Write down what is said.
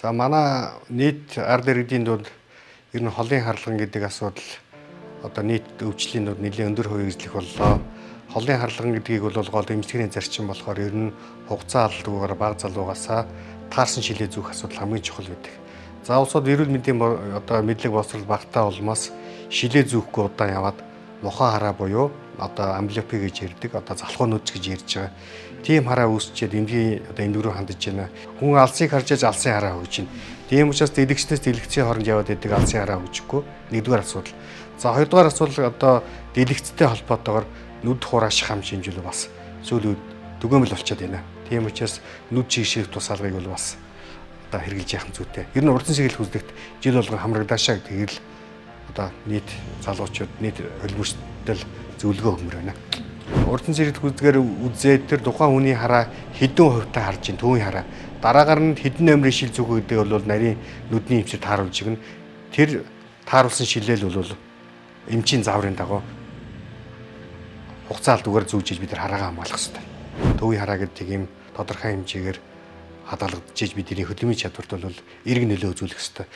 За, манай нийт ард иргэдийн дунд ер нь холын харлаган гэдэг асуудал одоо нийт өвчлийн дунд нэлээд өндөр хувийг эзлэх боллоо. Холын харлаган гэдгийг бол гол эмчилгээний зарчим болохоор ер нь хугацаа алдгүйгээр бага залуугаасаа таарсан шилээ зүүх асуудал хамгийн чухал байдаг. За, улсууд эрүүл мэндийн одоо мэдлэг боловсрол багтаа улмаас шилээ зүүхгүй удаан яваад мохоо хараа буюу одоо амблиопи гэж ярьдаг, одоо залхуу нүдж гэж ярьж байгаа. Тийм хараа үүсчээд эмнэлгийн одоо эмнэлэг рүү хандаж байна. Хүн алсыг харж аж алсын хараа хөгжинэ. Тийм учраас дэлгэцнээс дэлгэцийн хооронд яваад идэг алсын хараа хөгжихгүй. Нэгдүгээр асуудал. За, хоёрдугаар асуудал одоо дэлгэцтэй холбоотойгоор нүд хуурай шахам шинжил бас сүүлийн үед түгээмэл болчиход байна. Тийм учраас нүд чийгших тусаалгыг бол бас одоо хэрэгжилж яах нь зүйтэй. Ер нь урдсан сэргийлэх үзлэгт жил болгон хамрагдаашаа гэдгийг л одоо нийт залуучууд, нийт хөлбөрсдөл зөвлөгөө өгмөр байна. Урдсан сэргийлэх үзлэгээр үзээд тэр тухайн хүний хараа хэдэн хувьтай харж ин төвийн хараа дараагаар нь хэдэн номерын шил зүүх гэдэг бол нарийн нүдний эмчээр тааруулж өгнө. Тэр тааруулсан шилээл бол эмчийн зааврын дагуу хугацаа алдгүйгээр зүүж бид нар хараагаа хамгаалах хэрэгтэй. Төвийн хараа гэдэг ийм тодорхой хэмжээгээр хадгалагдчихэж бидний хөдөлмөрийн чадварт бол эерэг нөлөө үзүүлэх хэрэгтэй.